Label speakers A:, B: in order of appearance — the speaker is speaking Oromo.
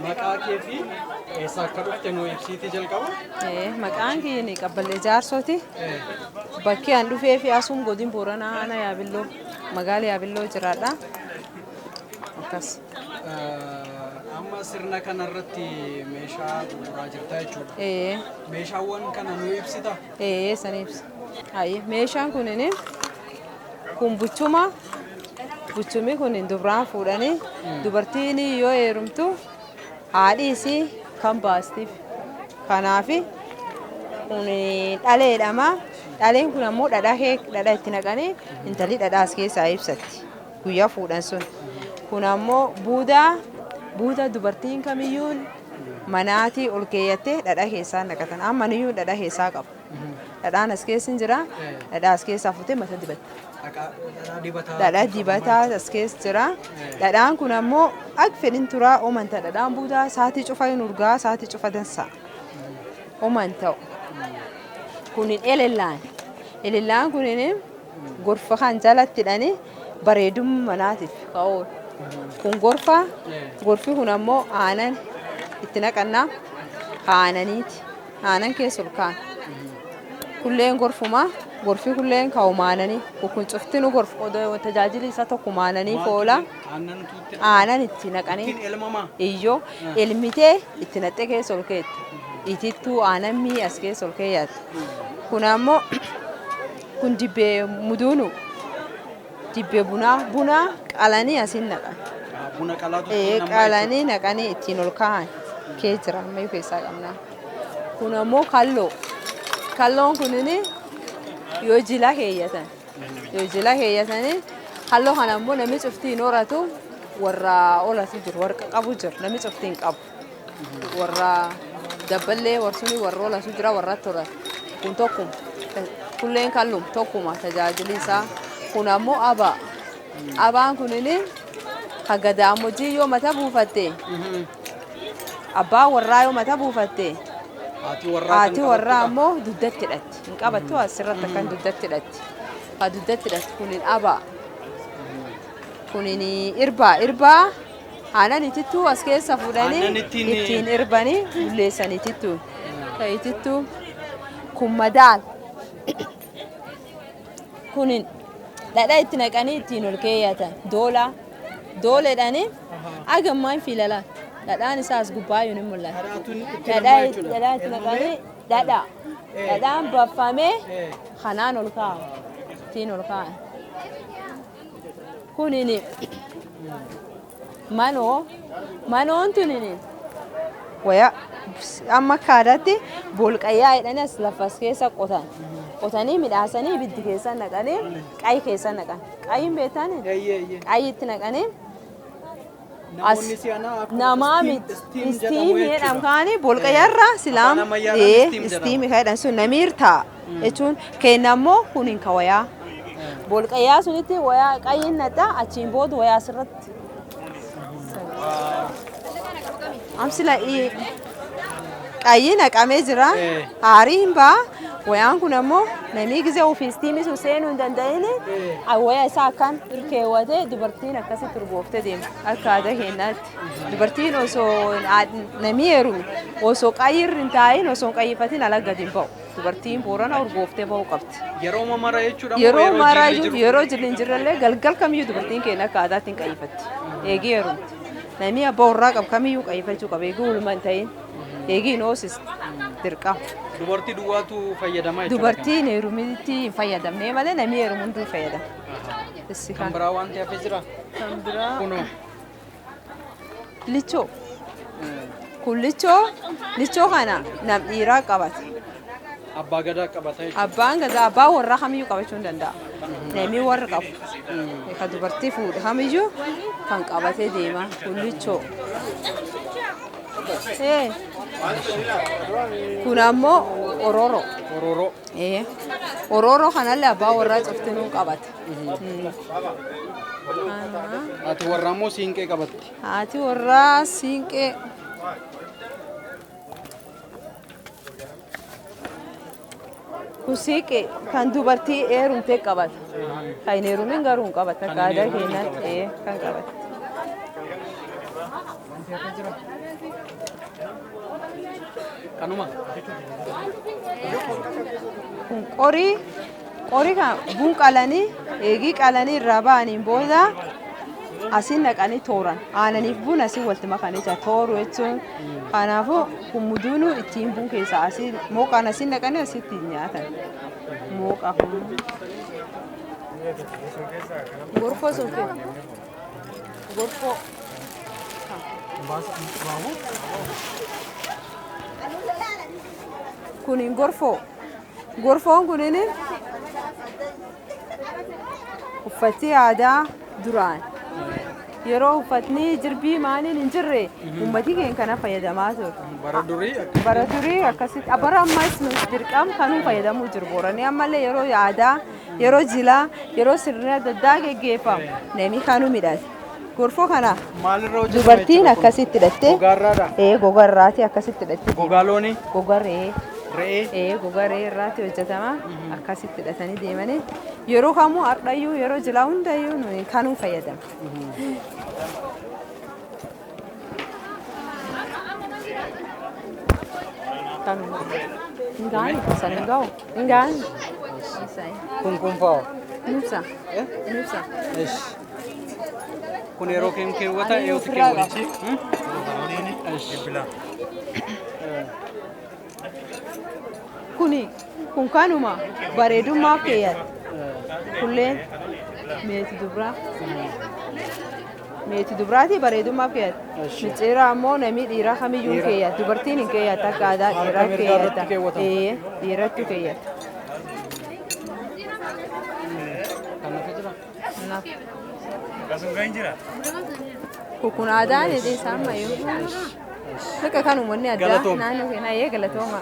A: Maqaa kee fi eessaa akka dhufte nuu ibsiitii jalqaba.
B: Maqaan kiyya Qabballee Jaarsooti. Bakki an dhufee fi asuun godin Booranaa aanaa Yaabilloo magaala Yaabilloo jiraadha. Akkas.
A: Amma sirna kanarratti meeshaa gurguraa jirta jechuudha. Meeshaawwan kana nuu ibsita?
B: Ee, san ibsa. Hayi, meeshaan kunini kun buchuma. Buchumi kun dubraan fuudhanii dubartiin yoo heerumtu haadhi isii kan baastiif. Kanaaf kun dhaleedhama. Dhaleen kun ammoo dhadhaa itti naqanii intalli dhadhaa as keessaa ibsatti guyyaa fuudhan sun. Kun ammoo buudaa dubartiin kamiyyuu manaatii ol keeyyattee dhadhaa keessaa naqatan. Amma niyyuu dhadhaa keessaa qaba. Dhadhaan as keessa hin jira. Dhadhaa as keessaa fuutee mata dibatta.
A: Dhadhaa dibataa.
B: Dhadhaa dibataa as keessa jira. Dhadhaan kun ammoo akka fedhin turaa oomanta. Dhadhaan buudaa saatii cufa hin urgaa, saatii cufa dansa. Oman ta'u. Kunin elellaan. Elellaan kunin gorfa kan jalatti hidhanii bareedummaa manaatiif kan oolu. Kun gorfa. Gorfi kun ammoo aanan itti naqannaa. Aananiiti. Aanan keessa ol kaa'an. Kulleen gorfuma. Gorfi kulleen kaa'uma aananii. Kun cuftinu gorfa odoo tajaajilli isaa tokkuma aananiif oola. Aanan itti naqanii.
A: Ittiin elmamaa?
B: Iyyoo elmitee itti naqxee keessa ol keetti. Itittuu aanan mii as keessa ol keeyyaatti. Kun ammoo kun dibbee muduunu. Dibbee bunaa bunaa qalanii asiin naqan.
A: Buna qalaatu ittiin nammaa.
B: Qalanii naqanii ittiin ol kaa'an kee jira, ammayyuu keessaa qabna. Kun ammoo kalloo. Kalloon kunini yoo jila keeyyatan. Yoo jila keeyyatanii kalloo kana ammoo namni cuftii hin horatu, warra olatu jiru, warra qabu jiru, namni cuftii hin qabu. Warra dabballee warsuni warra olatu jira, warratti horatu. Kun tokkuma. Kulleen kallum tokkuma tajaajilli isaa. Kun ammoo abaa. Abaan kunini hagadaamojii yoo mata buufatte, abbaa warraa yoo mata buufatte,
A: Haati warraa
B: haati warraa ammoo dugdatti hidhatti. Hin qabattu, asirratti akkan dugdatti hidhatti. Ka dugdatti hidhatti kunin abaa. Kunin irbaa. Irbaa aanan itittuu as keessa fuudhanii
A: Aannan ittiin
B: ittiin irbanii bulleessan itittuu. Ka itittuu kun madaal. Kunin dhadhaa itti naqanii ittiin ol keeyyatan. Doolaa. Dooleedhaanii agammaan hin fiilalaan. Dhadhaan isaa as gubbaa iyyuu ni mul'ata.
A: Dhadhaatu itti
B: Dhadhaa
A: namaa jechuudha.
B: dhadhaa itti naqanii dhadhaa. Dhadhaan baffamee kanaan ol kaa'ama. Ittiin ol kaa'an. Kunin manoo, manoon tunini waya amma akka aadaatti bolqayyaa jedhanii as lafas keessa qotan. Qotanii midhaasanii ibiddi keessa naqanii qayyi keessa naqan. Qayyiin beektaanii?
A: Eeyyee.
B: Qayyi itti naqanii
A: Namoonni si'anaa akkuma
B: namaa miti. Steam jedhamu kaani bolqayyaarra silaam
A: Afaan ammayyaadhaan steam jedhama.
B: Steam kan jedhan sun namiir ta'a jechuun kenna ammoo kun hin kawayaa. Bolqayyaa sunitti wayaa qayyiin naxxa, achiin booda wayaa asirratti. Amsila qayyi naqamee jira. Aarii hin ba'a. Wayaan kun ammoo namni gizee ofii steam sun seenuu hin danda'in waya isaa akkan irkeewwatee dubartiin akkasitti urgooftee deemti. Akka aadaa keenyaatti. Dubartiin osoo namni heerume osoo qayyirri hin taa'in, osoo hin qayyifatin ala gadi hin ba'u. Dubartiin Boorana urgooftee ba'uu qabdi.
A: Yeroo mara jechuudha moo?
B: Yeroo maraa
A: jilli jiru?
B: Yeroo jilli hin jirrellee galgal kamiyyuu dubartiin keenya akka aadaatti hin qayyifatti. Eegii heerumti. Namni abbaa warraa qabu kamiyyuu qayyifachuu qaba. Eegii ulma hin ta'in. Eegii hin hoosisne. Dirqama.
A: Dubartii duwwaatu fayyadamaa jechuudha.
B: Dubartiin heerumitti hin fayyadamne malee namni heerumu hunduu hin fayyadama. Issi
A: Kan
B: kan.
A: biraa wanti hafe jira?
B: Kan biraa.
A: Kunoo.
B: Lichoo. Kun lichoo, lichoo kana nam dhiiraa qabata.
A: Abbaa gadaa qabata jechuudha.
B: Abbaan gadaa, abbaa warraa kamiyyuu qabachuu hin danda'a. Namni warra qabu. Ka dubartii fuudhe kamiyyuu kan qabatee deema. Kun lichoo. Kun ammoo orooroo.
A: Orooroo.
B: Orooroo kanallee abbaa warraa cuftinuu qabata.
A: Haati warraa immoo siinqee qabatti.
B: Haati warraa siinqee. Kun siiqee kan dubartii heerumtee qabata. Kan hin heerumin garuu hin qabata. Akka aadaa keenyaatti kan qabata.
A: Wanti hafe jira? Kanuma.
B: Kun qorii, qorii kan bun qalanii, eegii qalanii irraa ba'aniin booda asiin naqanii tooran. Aananiif bun asiin walitti makanii jira. Tooru jechuun kanaafuu kun muduunuu ittiin bun keessaa asii mooqaan asiin naqanii asitti nyaatan. Mooqa kun. Gorfoo sun kenna. Gorfoo. Kunin gorfoo. Gorfoon kunin uffati aadaa duraan yeroo uffatni jirbii maaliin hin jirre uummati keenya kana fayyadamaa ture.
A: Bara durii
B: Bara durii akkasitti, bara ammas nu dirqam kanuu fayyadamuu jiru. Booranii ammallee yeroo aadaa, yeroo jilaa, yeroo sirna adda addaa geggeeffamu namni kanuu midhate. Gorfoo kana
A: maalirra hojjetame
B: dubartiin
A: jechuudha kun?
B: Akkasitti hidhattee.
A: Gogaarraadha.
B: Ee, gogarraati akkasitti hidhattee.
A: Gogaa loonii,
B: Gogaa re'ee.
A: Re'ee.
B: Ee, gogaa re'ee irraati hojjetama. Akkasitti hidhatanii deemanii yeroo kamuu, hardhayyuu, yeroo jilaa hundayyuu nuyi kanuu fayyadama. Kanuma. Hin gaani, san hin ga'u. Hin gaani.
A: Kun fa'aa.
B: Ibsa. Ibsa.
A: Ish. Kun yeroo keem keewwata eeyyooti keewwatichi. Ish.
B: Kuni kun kanuma bareedummaaf keeyyata. Kulleen meeti dubraa. Meeti dubaraati bareedummaaf keeyyata. Micciirraa ammoo namni dhiiraa kamiyyuu hin keeyyata. Dubartiin hin keeyyata, akka aadaa
A: Harka
B: dhiiraa
A: mirgaa irratti
B: keeyyata.
A: keewwatama.
B: Ee, dhiirattu keeyyata.
A: Kan hafe jira?
B: Kanaaf. Kun aadaan isaa ammayyuu. Akka kan uummanni addaa
A: Galatooma.
B: naannoo keenyaa, ee, galatooma.